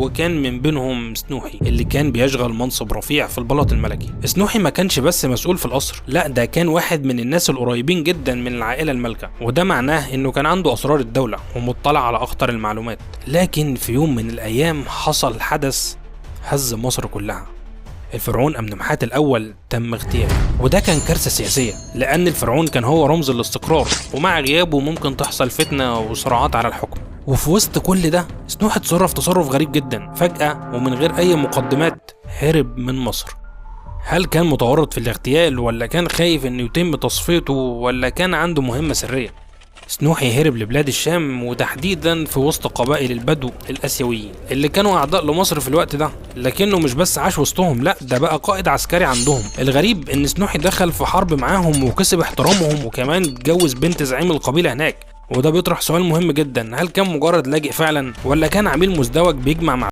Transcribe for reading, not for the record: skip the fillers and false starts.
وكان من بينهم سنوحي اللي كان بيشغل منصب رفيع في البلاط الملكي. سنوحي ما كانش بس مسؤول في القصر، لا ده كان واحد من الناس القريبين جدا من العائلة المالكة، وده معناه انه كان عنده اسرار الدولة ومطلع على اخطر المعلومات. لكن في يوم من الايام حصل حدث هز مصر كلها. الفرعون أمنمحات الأول تم اغتياله، وده كان كارثة سياسية لأن الفرعون كان هو رمز الاستقرار، ومع غيابه ممكن تحصل فتنة وصراعات على الحكم. وفي وسط كل ده سنوح اتصرف تصرف غريب جدا، فجأة ومن غير أي مقدمات هرب من مصر. هل كان متورط في الاغتيال، ولا كان خايف انه يتم تصفيته، ولا كان عنده مهمة سرية؟ سنوحي هرب لبلاد الشام، وتحديدا في وسط قبائل البدو الاسيويين اللي كانوا اعداء لمصر في الوقت ده. لكنه مش بس عاش وسطهم، لا ده بقى قائد عسكري عندهم. الغريب ان سنوحي دخل في حرب معاهم وكسب احترامهم، وكمان اتجوز بنت زعيم القبيلة هناك. وده بيطرح سؤال مهم جدا، هل كان مجرد لاجئ فعلا، ولا كان عميل مزدوج بيجمع